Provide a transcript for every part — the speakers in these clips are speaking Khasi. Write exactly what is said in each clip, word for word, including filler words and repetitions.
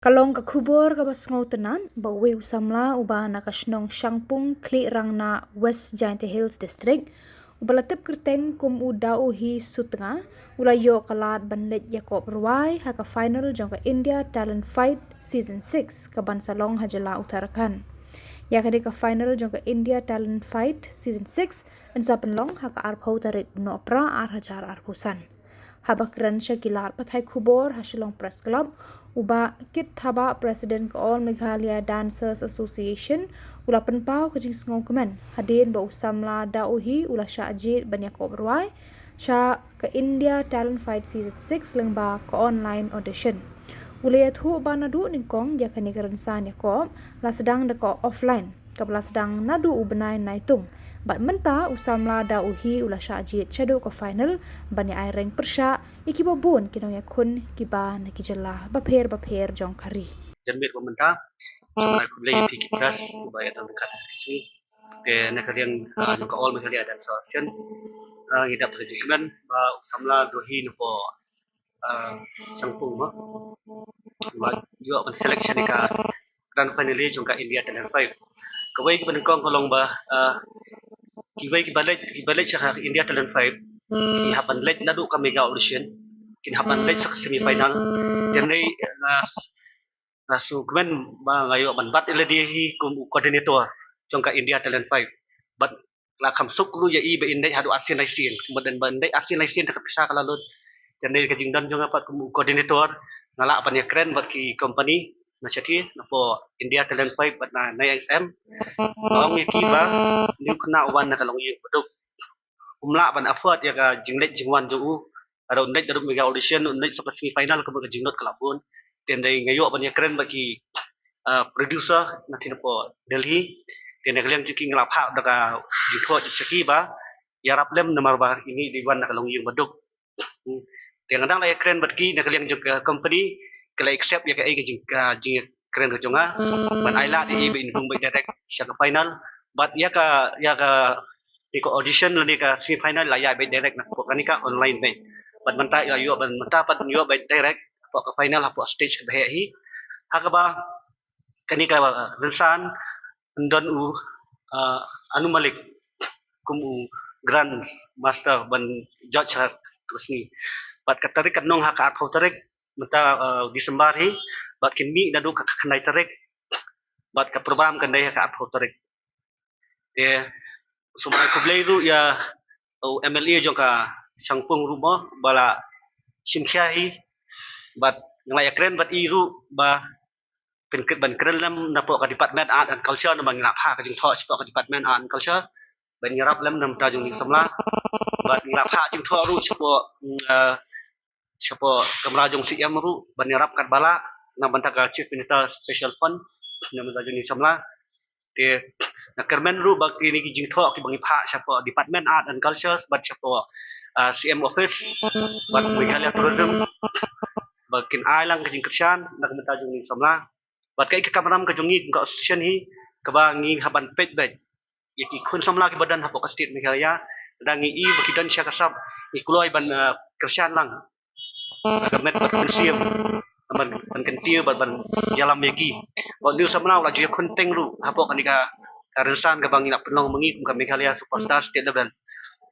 Ka long ka khubor kaba sngewtynnat ba uwei u samla uba na ka shnong Shangpung, Khliehrangnah, West Jaintia Hills District, uba la tip kyrteng kum u Daohi Sutnga, u la ïoh ka lad ban leit ïakob rwai ha ka final jong ka India Talent Fight Season six, kaban sa long ha jylla Uttarakhand. Ïa kane ka final jong ka India Talent Fight Season six yn sa pynlong ha ka arphew tarik u Nohprah ar hajar arphew san. Haba kren sha ki lad pathai khubor ha Shillong Press Club, u Bah Kit Thabah, President ka All Meghalaya Dancers Association, u la pynpaw ka jingsngewkmen hadien ba u samla Daohi u la shah jied ban ïakob rwai sha ka India Talent Fight Season six lyngba ka online audition. U la ïathuh ba naduh nyngkong ïa kane ka rynsan ïakob la sdang da ka offline, kaba la sdang naduh u bnai Naitung. Bad mynta u samla Daohi u la shah jied shaduh ka final ban ïa ai reng pyrshah ïa kiba bun ki nongïakhun kiba na ki jylla bapher bapher jong ka ri. Janmiet ba mynta, sngewbha khublei ïa phi ki press ba ïa tang dekat ka sngi. Te na ka liang, ah, jong ka All Meghalaya Dance Association, ah, ngi dap ka jingkmen ba u samla Daohi na pdeng, ah, Shangpung mo, ba ïoh ban selection ïa ka grand finale jong ka India Talent Fight. Kawei kaba nyngkong ka long ba, ah, kiwei kiba leit, kiba leit sha ka India Talent Fight, ki hap ban leit naduh ka mega audition, kin hap ban leit sha ka semi final. Te hynrei, ah, nga sngewkmen ba nga ïoh ban bat ïa lade hi kum u coordinator jong ka India Talent Fight. Bad la kham suk ruh ïa i ba in leit haduh arsien laisien. Bad ba in leit arsien laisien te ka pisa ka la lut. Te hynrei ka jingdon jong nga pat kum u coordinator, nga lah ban ïakren bad ki company na shathie, na pdeng India Talent Fight bad na, na Nine X M. Nga ong ïa ki ba une u khynnah u wan na ka longïing baduk, um lah ban afford ïa ka jingleit jingwan jong u. Lada un leit naduh mega audition, un leit sha ka semi final, kumba ka jinglut ka la bun. Te hynrei nga ïoh ban ïakren bad ki, ah, producer na ki na pdeng Delhi. Te na ka liang jong ki nga la phah da ka jingthoh sha ki ba ïarap lem namar ba ine i dei wan na ka longïing baduk. Hmm. Te nga dang la ïakren bad ki na ka liang jong ka company, ki la accept ïa kaei ka jing, ka jingkren ka jong nga ban ai lad ïa i ba in rung beit direct sha ka final. Bad ïa ka, ïa ka, ïa ka audition lane ka semi final la ïaid beit direct na pdeng kane ka online beit. Bad mynta ïa ïoh ban, mynta pat ïoh beit direct hapoh ka final, hapoh stage kaba heh hi. Ha kaba kane ka rynsan yn don u, ah, Anu Malik kum u Grand Master ban judge ha ka sngi. Bad ka tarik kan long ha ka arphew tarik mynta, ah, December hi, bad kin mih naduh ka khyndai tarik, bad ka program kan dei ha ka arphew tarik. Te sngewbha khublei ruh ïa u M L A jong ka Shangpung ruh mo, ba la shim khia hi, bad nga la ïakren bad i ruh ba phin kit ban kren lem na pdeng ka Department Art and Culture, namar ngi la phah ka jingthoh sha pdeng ka Department Art and Culture ban ïarap lem na bynta jong ngi samla. Bad ngi la phah jingthoh ruh sha pdeng, mm, eh, sha pdeng kamra jong C M ruh ban ïarap katba lah na bynta ka Chief Minister Special Fund na bynta jong ngi samla. Te nga kyrmen ruh ba kine ki jingthoh kiba ngi phah sha pdeng Department Art and Culture bad sha pdeng, ah, C M Office bad Meghalaya Tourism ba kin ai lang ka jingkyrshan na ka bynta jong ngi samla. Bad kaei ka kamram ka jong ngi kum ka association hi, kaba ngi hap ban peit beit ïa ki khun samla kiba don hapoh ka state Meghalaya. Lada ngi i ba ki don sha ka sap, ngi kloi ban, ah, kyrshan lang na ka met bad ka mynsiem, ban, ban kyntiew bad ban ïalam ïa ki. Bad une u samla u la ju ïakhun teng ruh hapoh kane ka, ka rynsan kaba ngi la pynlong ma ngi kum ka Meghalaya Superstar State Level.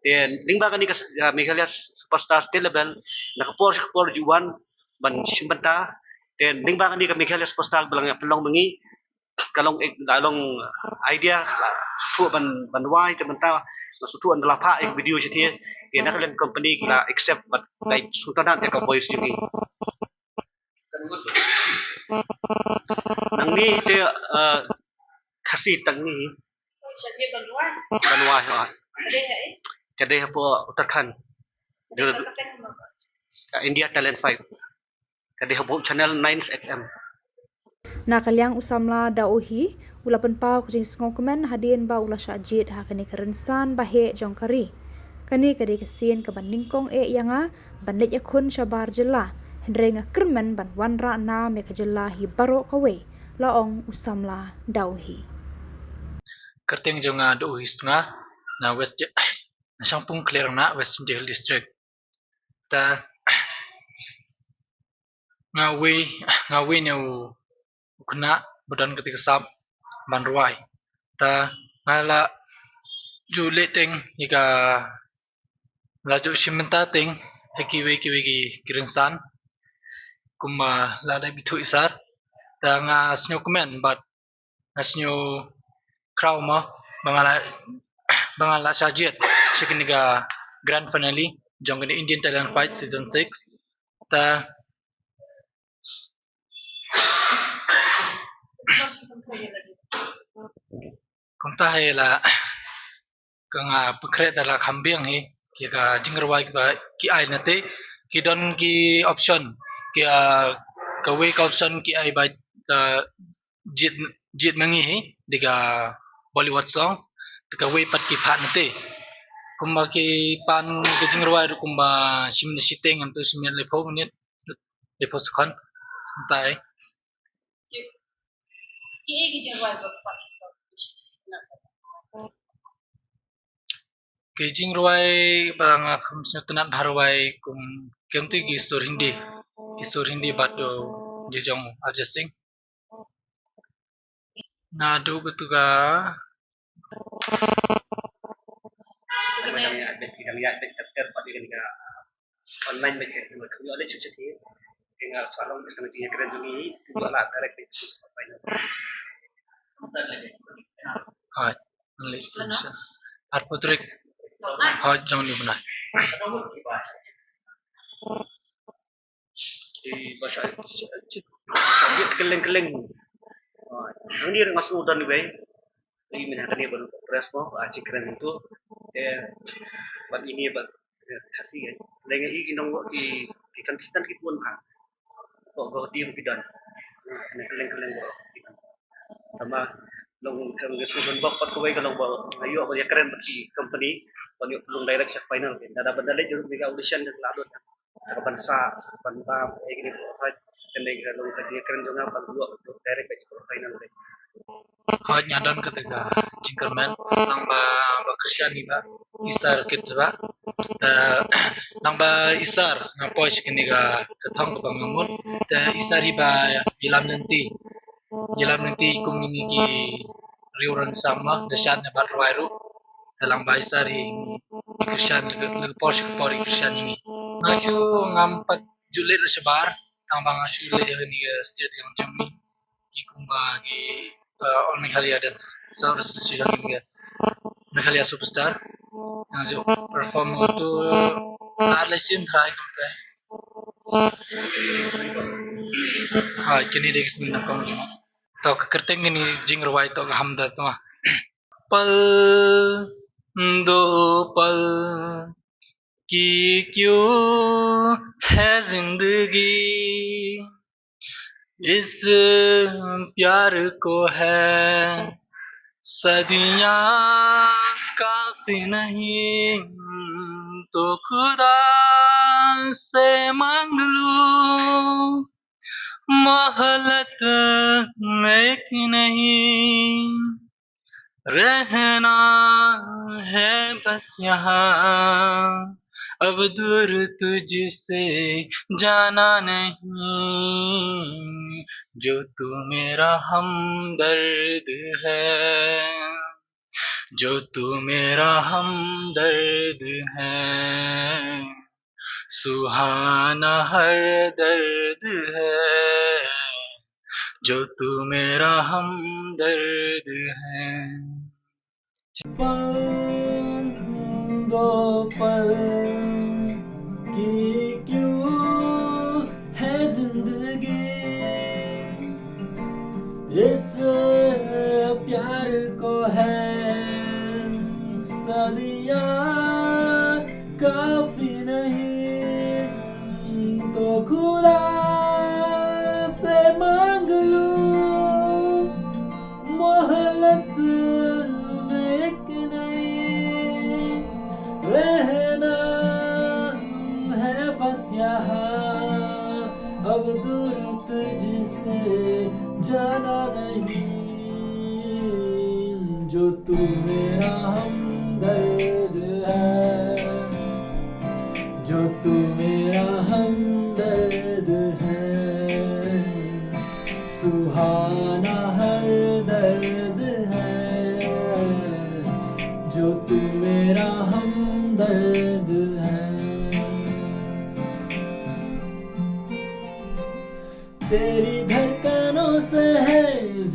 Te lyngba kane ka, ah, Meghalaya Superstar State Level, na ka por sha ka por ju wan ban shim bynta. Te lyngba kane ka Meghalaya Superstar ba la ngi pynlong ma ngi, ka long ek, ka long idea, la shu ban, ban wai, te mynta la shu ban la phah ek video shathie. Te na ka liang company ki la accept bad la sngewtynnat ïa ka voice jong ngi. Nangne te, eh, Khasi tang ngi. Ban wai, ha. Ka dei hapoh Uttarakhand. Ka India Talent Fight. Ka dei hapoh channel Nine X M. Na ka liang u samla Daohi u la pynpaw ka jingsngewkmen hadien ba u la shah jied ha kane ka rynsan ba heh jong ka ri. Kane ka dei ka sien kaba nyngkong eh ïa nga ban leit ïakhun shabar jylla, hynrei nga kyrmen ban wanrah nam ïa ka jylla hi baroh kawei, la ong u samla Daohi. Kyrteng jong nga Daohi Sutnga, na West Ja-, na Shangpung Khliehrangnah, West Jaintia Hills District. Ta Nga wei, nga wei ne u, u khynnah ba don kata ka sap ban rwai. Ta nga la ju leh teng ïa ka, la ju shim bynta teng ha kiwei kiwei ki, ki rynsan. Kumba la dep ithuh i Sir. Ta nga sngewkmen bad nga sngew khraw mo ba nga la, ba nga la shah jied sha kane ka grand finale jong kane Indian Talent Fight season six. Ta kumta hi la ka nga pynkhreh da la kham biang hi ïa ka jingrwai kiba ki ai na te, ki don ki option, ki, ah, kawei ka option ki ai ba ka jied, jied ma ngi hi da ka Bollywood song, te kawei pat ki phah na te. Kumba ki pan ka jingrwai ruh kumba shi minit shiteng, ngam tip, shi minit laiphew minit, laiphew second. Kumta hi. Ki jingrwai ba pat, ki jingrwai ba nga kham sngewtynnat ban rwai kum, kum tu ki sur Hindi, ki sur Hindi bad u jong Arijit Singh. Naduh katu ka. Kane dang ïa bet, dang ïa bet, ter ter pat ïa kane ka online bet, ka kane ka leh chuh chuh hi. Nga sa long bes kane jingïakren jong ngi, tu la direct bet. Hooid, leh chuh chuh. Arphew tarik. Hooid, jong ni bnai. Ki ba shah, shah, shah, shah kylleng kylleng. Ah, hangne nga sngew don iwei. Te mynta kane ba press mo, ah, jingkren tu. Eh, bad ine bad, eh, Khasi, eh. Leng i ki nong ki, ki contestant ki bun ha. Ko ko team ki don. Ah, kylleng kylleng ko. Tangba long kren ki sngew don bok pat kawei ka long ba nga ïoh ban ïakren bad ki company ban ïoh pynlong direct sha final. Lada ban da leit ruh ïa ka audition da la don. Sa ka ban sah, sa ka ban bam, eh, kine ki hooid, kane ka long ka jingkren jong nga ban ïoh direct bad sha final. Hooid, nga don kata ka jingkyrmen, nang ba, ba kyrshan i ba, i Sir kit ba. Te nang ba i Sir nga poi sha kane ka, ka thong kaba nga mut. Te i Sir hi ba ïalam lynti. Ïalam lynti kum kine ki riew rynsan mo, da shad ne bad rwai ruh. Te lang ba i Sir hi, i kyrshan, lada ka por sha ka por i kyrshan ïa ngi. Nga shu ngam pat ju leit shabar, tang ba nga shu leit ha kane ka stage ïa jong ngi. Ki kumba ki, uh, All Meghalaya Dance, South East Sri Lanka, Meghalaya Superstar. Nga ju perform tu ar lai sien trai kumta. Ha, kine dei ki sien na kong. To ka kyrteng kine jingrwai to ka Hamdard mo. पल, दो पल की क्यों है जिंदगी, इस प्यार को है सदियां काफी नहीं, तो खुदा से मांग लूं मोहलत में कि नहीं, रहना है बस यहाँ, अब दूर तुझसे जाना नहीं, जो तू मेरा हमदर्द है, जो तू मेरा हमदर्द है, सुहाना हर दर्द है, जो तू मेरा हमदर्द है। पल, दो पल की क्यों है जिंदगी, इस प्यार को है सदियां काफी नहीं, तो खुदा से मांग लूं मोहलत में कि नहीं, रहना है बस यहाँ, अब दूर तुझसे जाना नहीं, जो तू मेरा हमदर्द है, जो तू मेरा हमदर्द है। सुहाना हर दर्द है, जो तू मेरा हमदर्द है। तेरी धड़कनों से है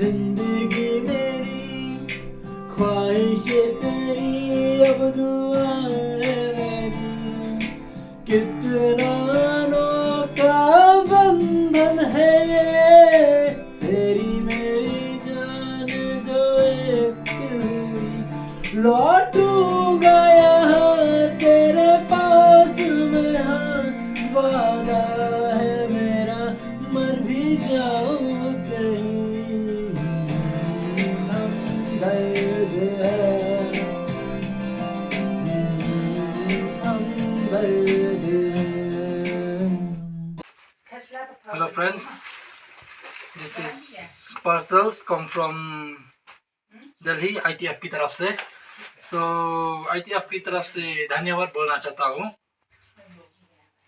जिंदगी मेरी, ख्वाहिशें तेरी अब दुआ है मेरी। कितना अनोखा बंधन है ये, तेरी मेरी जान जो एक हुई। लौटूंगा यहाँ तेरे पास मैं, हाँ, वादा है मेरा, मर भी जाऊं कहीं। हमदर्द है, हमदर्द है। Hello friends, this is parcels come from Delhi, आईटीएफ की तरफ से। So आईटीएफ की तरफ से धन्यवाद बोलना चाहता हूँ।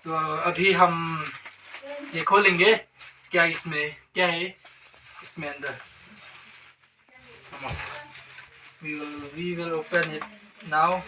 तो अभी हम ये खोलेंगे, क्या इसमें क्या है, इसमें अंदर। Come on. We will, we will open it now.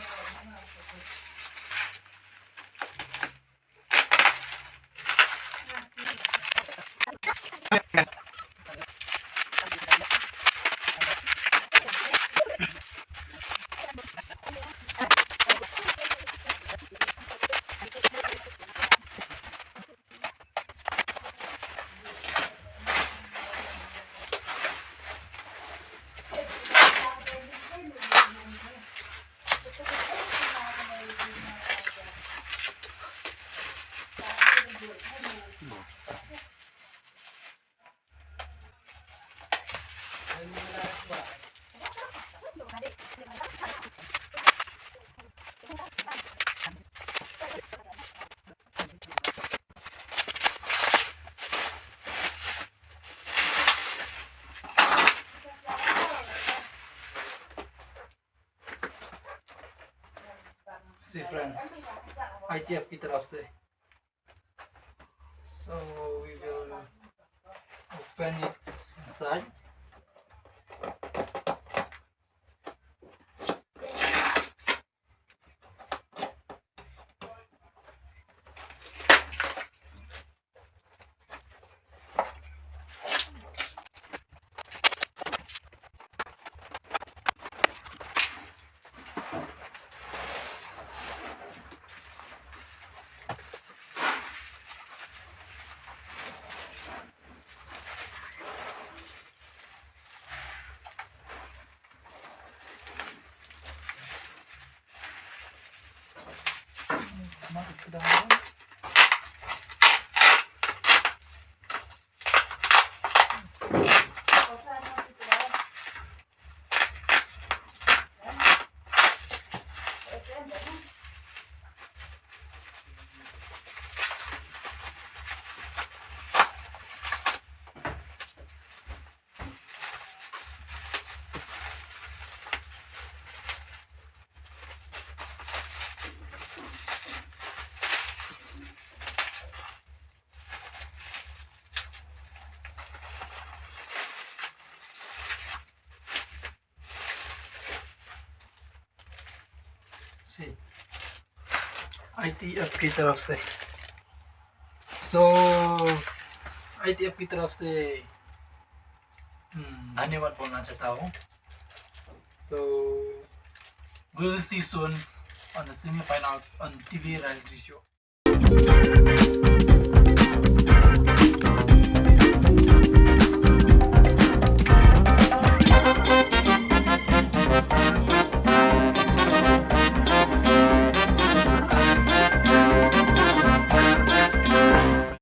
See friends, आईटीएफ की तरफ से। So we will open it inside. See, आईटीएफ की तरफ से। So आईटीएफ की तरफ से, हम्म, धन्यवाद बोलना चाहता हूँ। So we will see soon on the semifinals on टीवी reality show।